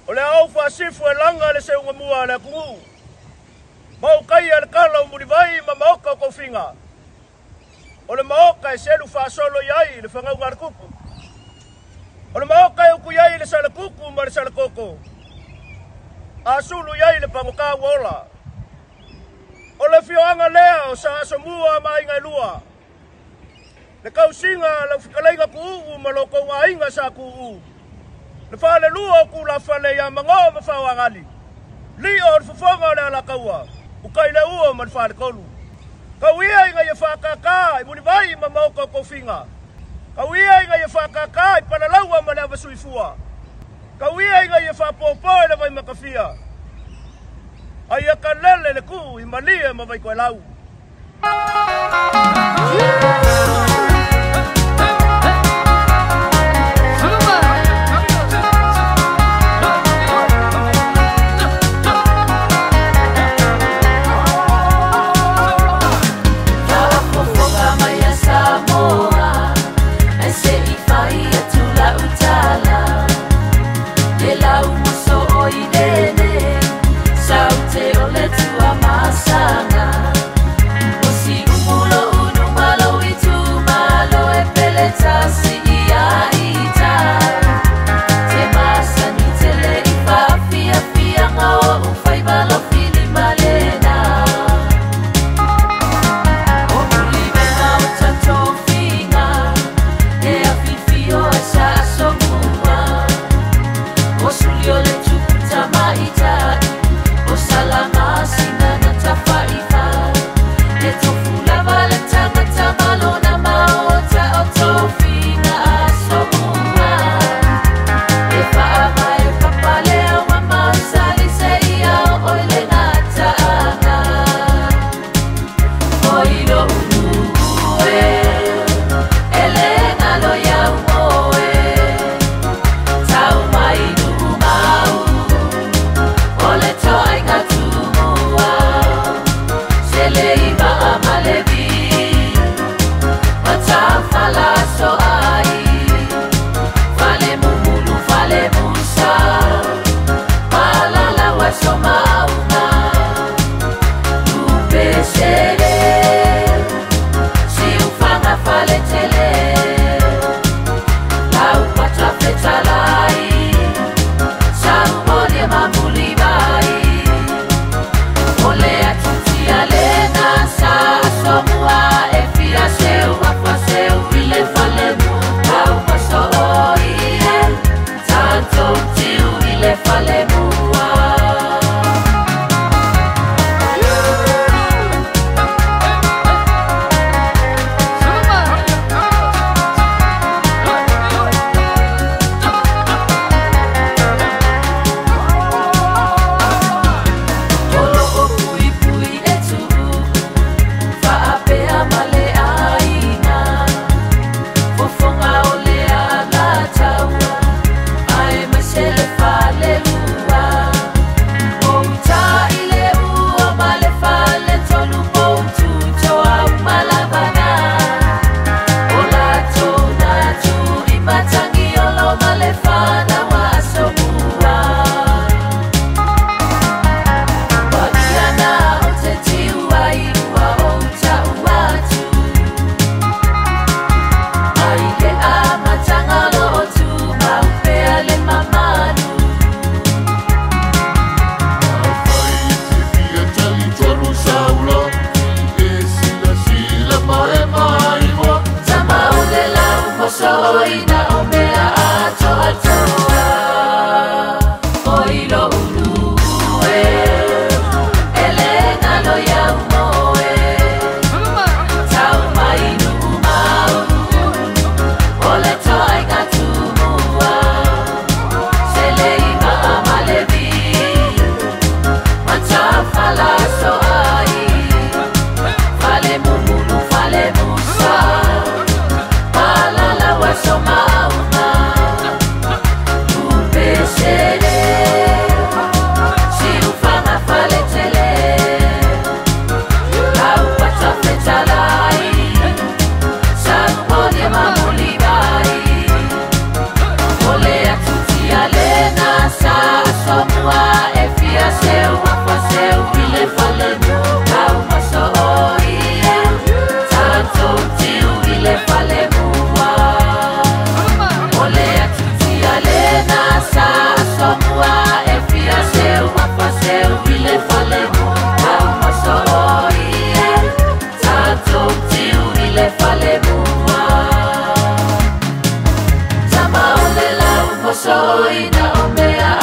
O le aou faasifu e laga le seugamua a le atunuu. Ma utai a le kala o Mulivai ma maota o tofiga. O le maota e selu faasolo i ai le fanauga a le tupu. O le maota e utu i ai le salatutu ma le salatoto. A sulu i ai le pagota ua ola. O le afioaga lea o Sa Asomua ma Aiga e Lua. Le tausiga a lau fetalaiga Tuuu ma lo outou aiga Sa Tuuu. Le falelua o tulafale ia Mango ma Faoagali. Lio o le fofoga o le Alataua, Utaileuo ma le Faletolu. Tau ia ina ia faatata i Mulivai ma maota o tofiga. Tau ia ina ia faatata i Palalaua ma le Avasuifua. Tau ia ina ia faapopo i le Vaimatafia. A ia kalele le tuu i Malie ma Vaitoelau. Faafofoga mai a Samoa, ae se i fai atu lau tala. Le lau muso o i lele, saute o le tuamasaga. O si umulo unu malo. le falemu, lau mosooi e, tatou tiu i le falemua. Tama o le lau mosoi na o mea.